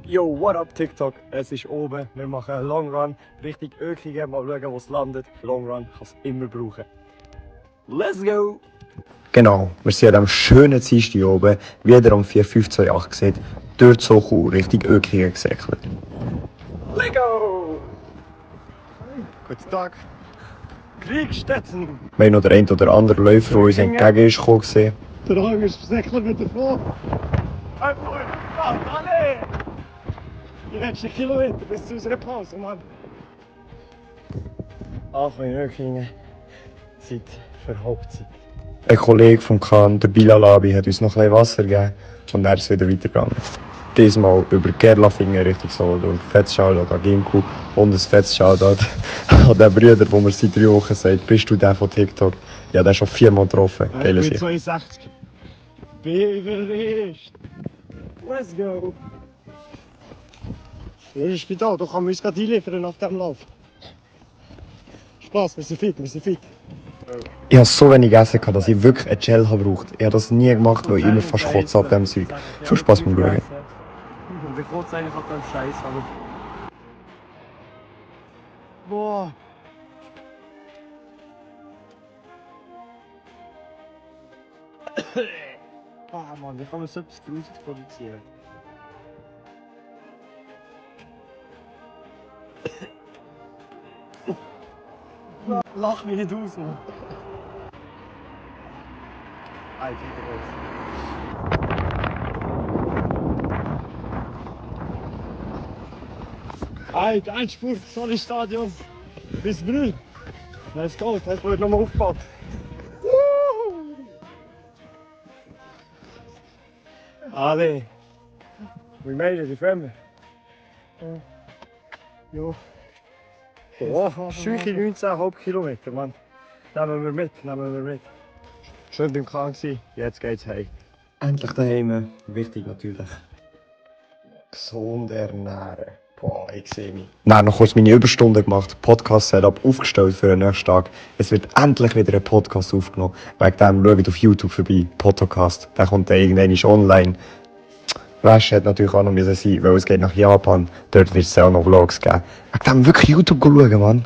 Yo, what up TikTok? Es ist oben. Wir machen einen Long Run. Richtig ökige. Mal schauen, wo es landet. Long Run kann es immer brauchen. Let's go! Genau, wir sind an diesem schönen Dienstag oben, wie ihr am 4528 seht, dort so cool, richtig ökige gesäckelt. Let's go! Guten Tag. Kriegstetten! Wir haben noch den einen oder anderen Läufer, der uns entgegen ist gekommen. Der Hang ist versäckelt mit der Frau. Einfach alle! Die letzten Kilometer bis zu unserer Pause, Mann. Ach, meine Rückgänge sind für Hauptzeit. Ein Kollege vom Kahn, der Bilal Abi, hat uns noch ein bisschen Wasser gegeben und er ist wieder weitergegangen. Diesmal über Gerlafingen Richtung Solo und fettes Shoutout an Gimku und ein fettes Shoutout an den Brüder, wo mir seit 3 Wochen sagt, bist du der von TikTok? Ja, der ist schon 4-mal getroffen. Geile Ich bin Sicht. 62. Beverist. Let's go. Hier ist das Spital, da kann man uns gerade einliefern nach dem Lauf. Spaß, wir sind fit, wir sind fit. Ich habe so wenig gegessen, dass ich wirklich ein Gel habe gebraucht. Ich habe das nie gemacht, weil ich immer fast kotze ab dem Zeug. Viel Spaß beim Schauen. Und ich wollte eigentlich auch keinen Scheiß haben. Boah. Ah Mann, wie kann man so etwas Grusiges produzieren? Lach mich nicht aus, Mann. Alter, Endspurt, sorry Stadion. Bis Brühl. Let's go, das wird nochmal aufgebaut. Ali, we made it, you feel me? Jo. Boah, schöne 19,5 Kilometer, Mann. Nehmen wir mit, nehmen wir mit. Schön beim Kran gewesen, jetzt geht's heim. Endlich daheim. Wichtig natürlich. Gesund ernähren. Boah, ich sehe mich. Nein, noch kurz meine Überstunde gemacht, Podcast-Setup aufgestellt für den nächsten Tag. Es wird endlich wieder ein Podcast aufgenommen. Wegen dem schaut auf YouTube vorbei, Podcast. Der kommt dann irgendwann online. Wäsche hat natürlich auch noch sein, weil es geht nach Japan. Dort wird es auch noch Vlogs geben. Wegen dem wirklich YouTube schauen, Mann.